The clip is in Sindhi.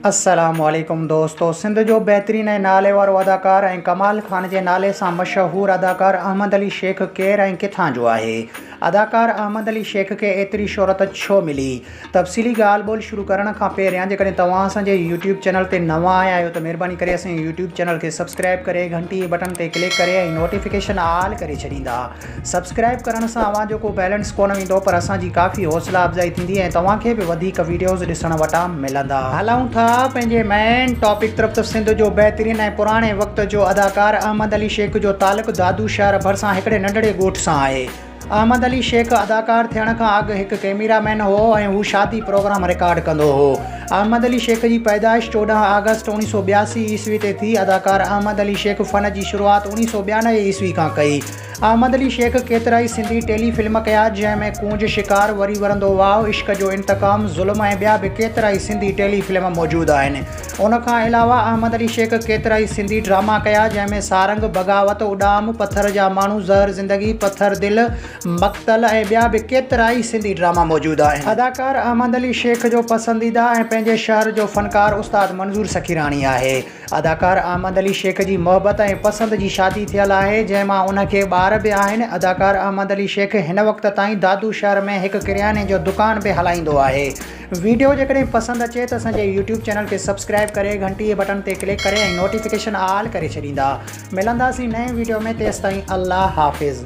السلام عليڪم دوستو سنڌ جو بهترين ۽ نالي وارو اداڪار ۽ ڪمال خان جي نالي سان مشهور اداڪار احمد علي شيخ ڪير ۽ ڪٿان جو آهي؟ اداڪار احمد علي شيخ کي ايتري شهرت ڇو ملي؟ تفصيلي ڳالهه ٻولهه شروع ڪرڻ کان پهريان جيڪڏهن توهان اسان جي يوٽيوب چينل تي نوان آيا آهيو ته مهرباني ڪري اسان جي يوٽيوب چينل کي سبسڪرائب ڪري گهنٽي جي بٽڻ تي ڪلڪ ڪري ۽ نوٽيفڪيشن آل ڪري ڇڏيندا. سبسڪرائب ڪرڻ سان اوهان جو ڪو بيلنس ڪونه ويندو پر اسان جي ڪافي حوصلا افزائي ٿيندي ۽ توهان کي به وڌيڪ ويڊيوز ڏسڻ وٽان ملندا. هلون ٿا پنهنجي مين ٽاپڪ طرف ته سنڌ جو بهترين ۽ پراڻي وقت جو اداڪار احمد علي شيخ جو تعلق دادو شهر ڀرسان هڪڙي ننڍڙي ڳوٺ سان آهي. احمد علي شيخ اداڪار ٿيڻ کان اڳ هڪ ڪئميرا مين هو ۽ هو شادي پروگرام رڪارڊ ڪندو هو. احمد علي شيخ جي پيدائش 14 آگسٽ 1982 عيسوي تي ٿي. اداڪار احمد علي شيخ فن جي شروعات 1992 عيسوي کان ڪئي. احمد علي شيخ ڪيترائي سنڌي ٽيلي فلم ڪيا، جنهن ۾ ڪونج شڪار، وري ورندو واء، عشق جو انتقام، ظلم ۽ ٻيا به ڪيترائي سنڌي ٽيلي فلم موجود آهن. ان کان علاوه احمد علي شيخ ڪيترائي سنڌي ڊراما ڪيا، جنهن ۾ سارنگ، بغاوت، اڏام، پٿر جا ماڻهو، زهر زندگي، پٿر دل، مقتل ۽ ٻيا به ڪيترائي سنڌي ڊراما موجود آهن. اداڪار احمد علي شيخ جو پسنديده ۽ پنهنجي شهر جو فنڪار استاد منظور سخيراڻي آهي. اداڪار احمد علي شيخ جي محبت ۽ پسند جي شادي ٿيل آهي، جنهن مان ان کي ٻار به آهن. اداڪار احمد علي شيخ هن وقت تائين دادو شهر ۾ هڪ ڪرياني جو دڪان به هلائيندو آهي. ويڊيو جيڪڏهن پسند اچي ته اسان جي يوٽيوب چينل کي سبسڪرائب ڪري گهنٽي جي بٽڻ تي ڪلڪ ڪري ۽ نوٽيفڪيشن آل ڪري ڇڏيندا. ملنداسين نئين ويڊيو ۾ تيستائين الله حافظ.